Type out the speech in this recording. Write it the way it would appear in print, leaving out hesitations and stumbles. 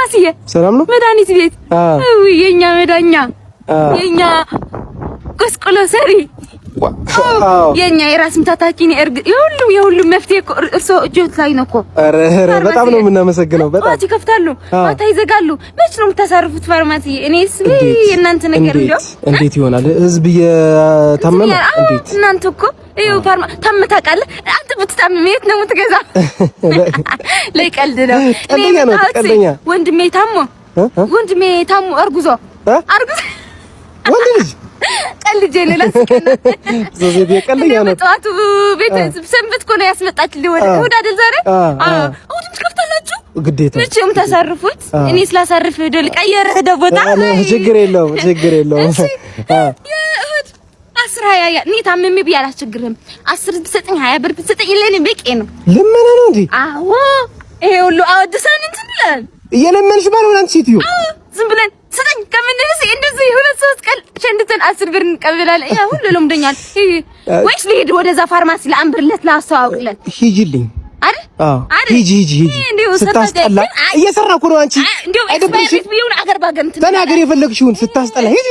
ፋርማሲዬ ሰላም ነው። መድኃኒት ቤት የኛ መዳኛ የኛ ቁስቁሎ ሰሪ የኛ የራስ ምታታችን የሁሉም የሁሉም መፍትሄ እኮ እርስዎ እጆት ላይ ነው እኮ። ኧረ በጣም ነው የምናመሰግነው። በጣም ጠዋት ይከፍታሉ፣ ማታ ይዘጋሉ። መች ነው የምታሳርፉት ፋርማሲ? እኔስ የእናንተ ነገር እንደው እንዴት ይሆናል? ህዝብ እየታመመ እንዴት እናንተ እኮ ይኸው ፋርማ ታመህ ታውቃለህ? አንተ ብትታመም የት ነው የምትገዛው? ለቀልድ ነው። ቀልደኛ ነው፣ ቀልደኛ። ወንድሜ ታሞ ወንድሜ ታሞ አርጉዞ አርጉዞ ወንድ ልጅ ቀልጄ ነው ላስቀና ቀልደኛ ነው። ጠዋቱ ቤት ሰንበት እኮ ነው ያስመጣችልኝ። ወደ እሑድ አይደል ዛሬ? አዎ እሑድም ትከፍታላችሁ ግዴታ። መቼም ታሳርፉት። እኔ ስላሳርፍ ሄዶ ልቀየር ሄደ ቦታ ችግር የለውም ችግር የለውም። የእሑድ 10 20 እኔ ታምሜ ብዬ አላስቸግርህም። 10 ብትሰጠኝ 20 ብር ብትሰጠኝ ለእኔ በቂ ነው። ልመና ነው እንዴ? አዎ ይሄ ሁሉ አወድሰን እንትን ብለን እየለመንሽ ባልሆነ አንቺ ሴትዮ ዝም ብለን ስጠኝ ከምንልስ እንደዚህ ሁለት ሶስት ቀን ሸንድተን 10 ብር እንቀበላለን። ያ ሁሉ ለምዶኛል። ወይስ ልሂድ ወደዛ ፋርማሲ ለአንብርለት ላስተዋውቅለት? ሂጂልኝ አይደል? አዎ ሂጂ ሂጂ ሂጂ። ስታስጠላ እየሰራ እኮ ነው አንቺ። እንደው expire ቢሆን አገር ባገር እንትን ተናገር የፈለግሽውን። ስታስጠላ ሂጂ።